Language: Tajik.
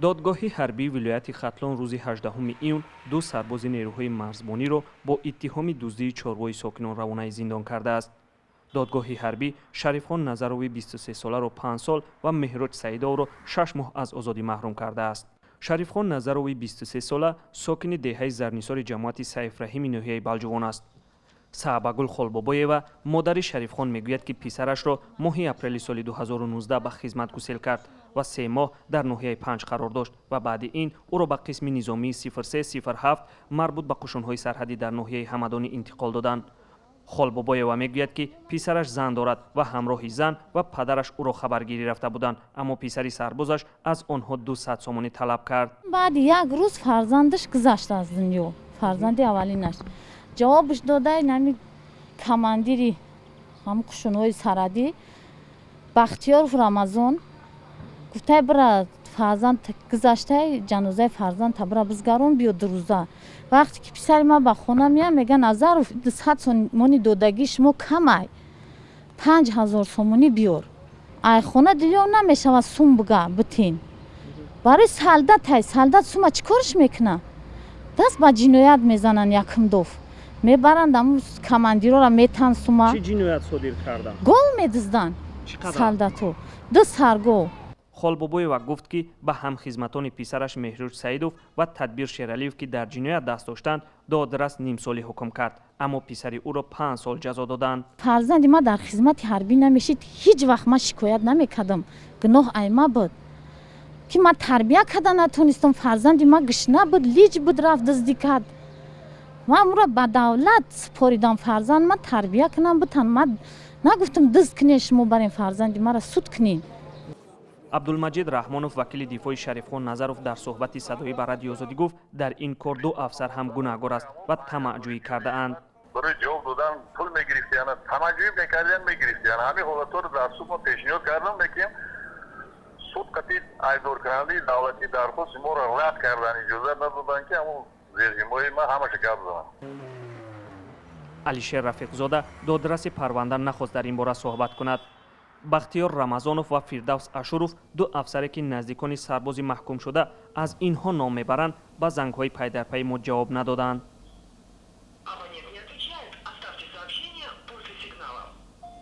Додгоҳи ҳарбии вилояти Хатлон рӯзи 18 июн ду сарбози нерӯҳои марзбониро бо иттиҳоми дуздии чорвои сокинон равонаи зиндон кардааст. Додгоҳи ҳарбӣ Шарифхон Назарови 23-соларо 5 сол ва Меҳроҷ Саидовро 6 моҳ аз озодӣ маҳрум кардааст. Шарифхон Назарови 23-сола сокини деҳаи Зарнисори ҷамоати Сайфраҳими ноҳияи Балҷувон аст. Саъбагул Холбобоева, модари Шарифхон, мегӯяд, ки писарашро моҳи апрели соли 2019 ба хизмат гусел кард ва 3 моҳ дар ноҳияи Панҷ қарор дошт ва баъди ин ӯро ба қисми низомии 0307 марбут ба қушунҳои сарҳадӣ дар ноҳияи Ҳамадонӣ интиқол доданд. Холбобоева мегӯяд, ки писараш зан дорад ва ҳамроҳи зан ва падараш ӯро хабаргирӣ рафта буданд, аммо писари сарбозаш аз онҳо 200 сомонӣ талаб кард. Баъди як рӯз фарзандаш гузашт аз дунё, фарзанди аввалинаш. Ҷавобаш додай нами командири ҳам қушунҳои сарҳадӣ Бахтиёров Рамазон гуфтай: «Бира, фарзанд гузаштай, ҷанозаи фарзандта бира бизгарон, биё 2 рӯза». Вақте ки писари ман ба хона меяд, мега: «Назаров, 200 сомони додагии шумо камай, 5000 сомонӣ биёр». Ай хона дилё намешавад сум буга битин барои солдатай. Солдат сума чӣ корш мекуна? Даст ба ҷиноят мезананд, якумдоф мебаранд, аму командирора метан сума. Чӣ ҷиноят содир карданд? Гов медузданд солдато, ду сар гов. Холбобоева гуфт, ки ба ҳамхизматони писараш Меҳрӯҷ Саидов ва Тадбир Шералиев, ки дар ҷиноят даст доштанд, додрас нимсолӣ ҳукм кард, аммо писари ӯро 5 сол ҷазо доданд. Фарзанди ман дар хизмати ҳарбӣ намешид, ҳеҷ вақт ман шикоят намекардам. Гуноҳ айма буд, ки ман тарбия карда натонистам. Фарзанди ман гишна буд, лиҷ буд, рафт дуздӣ кард. Ман ӯро ба давлат супоридам, фарзанд ман тарбия кунам бутан. Ман нагуфтам дузд кунед, шумо барен фарзанди маро суд кунед. Абдулмаҷид Раҳмонов, вакили дифои Шарифхон Назаров, дар суҳбати садоӣ ба Радиои Озодӣ гуфт, дар ин кор ду афсар ҳам гунаҳгор аст ва тамаъҷӯӣ кардаанд. Барои ҷавоб додан пул мегирифтиян, тамаъҷӯӣ мекардиян, мегирифтиян. Ҳамин ҳолатҳоро дар суд мо пешниҳод кардам, лекин суд қатъи айбдоркунандаи давлатӣ дархости моро рад кардан, иҷозат надоданд, ки ҳамун зерҳимояи ман ҳамаша гап занам. Алишер Рафиқзода, додраси парванда, нахост дар ин бора суҳбат кунад. Бахтиёр Рамазонов ва Фирдавс Ашуров, ду афсаре, ки наздикони сарбози маҳкумшуда аз инҳо ном мебаранд, ба зангҳои пайдарпайи мо ҷавоб надоданд.